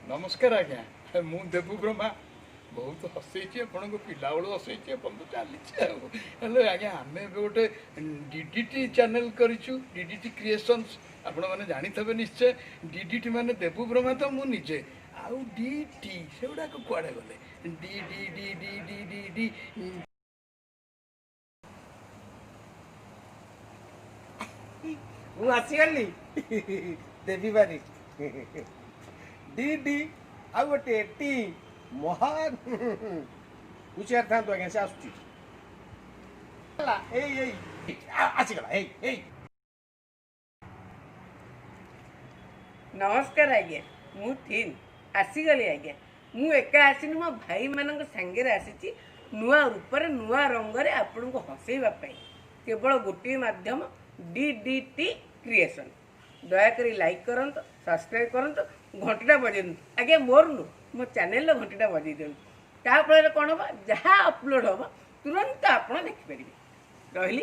ନମସ୍କାର ଆଜ୍ଞା, ମୁଁ ଦେବୁ ବ୍ରହ୍ମା। ବହୁତ ହସେଇଛି ଆପଣଙ୍କୁ, ପିଲାବେଳୁ ହସେଇଛି, ଏପର୍ଯ୍ୟନ୍ତ ଚାଲିଛି। ଆଉ ହେଲେ ଆଜ୍ଞା, ଆମେ ଏବେ ଗୋଟେ ଡିଡିଟି ଚ୍ୟାନେଲ୍ କରିଛୁ, ଡିଡିଟି କ୍ରିଏସନ୍ସ। ଆପଣମାନେ ଜାଣିଥିବେ ନିଶ୍ଚୟ, ଡିଡିଟି ମାନେ ଦେବୁ ବ୍ରହ୍ମା ତ ମୁଁ ନିଜେ, ଆଉ ଡି ଟି ସେଗୁଡ଼ାକ କୁଆଡ଼େ ଗଲେ? D D D D D D D. ମୁଁ ଆସିଗଲି, ଦେବୀ ବାରିକ, ଡି ଡି ଆଉ ଗୋଟିଏ ଟି, ମହାନ। ହୁସିଆର ଥାନ୍ତୁ ଆଜ୍ଞା, ସେ ଆସୁଛି। ହେଲା, ଏଇ ଏଇ ଆସିଗଲା, ଏଇ ଏଇ। ନମସ୍କାର ଆଜ୍ଞା, ମୁଁ ଥିନ୍ ଆସିଗଲି। ଆଜ୍ଞା, ମୁଁ ଏକା ଆସିନି, ମୋ ଭାଇମାନଙ୍କ ସାଙ୍ଗରେ ଆସିଛି, ନୂଆ ରୂପରେ ନୂଆ ରଙ୍ଗରେ ଆପଣଙ୍କୁ ହସେଇବା ପାଇଁ। କେବଳ ଗୋଟିଏ ମାଧ୍ୟମ, ଡି ଡି ଟି କ୍ରିଏସନ୍। ଦୟାକରି ଲାଇକ୍ କରନ୍ତୁ, ସବସ୍କ୍ରାଇବ୍ କରନ୍ତୁ, ଘଣ୍ଟିଟା ବଜାଇ ଦିଅନ୍ତୁ। ଆଜ୍ଞା, ମୋର ନୁହଁ, ମୋ ଚ୍ୟାନେଲର ଘଣ୍ଟିଟା ବଜାଇ ଦିଅନ୍ତୁ। ତା ଫଳରେ କ'ଣ ହେବ, ଯାହା ଅପଲୋଡ଼ ହେବ ତୁରନ୍ତ ଆପଣ ଦେଖିପାରିବେ। ରହିଲି।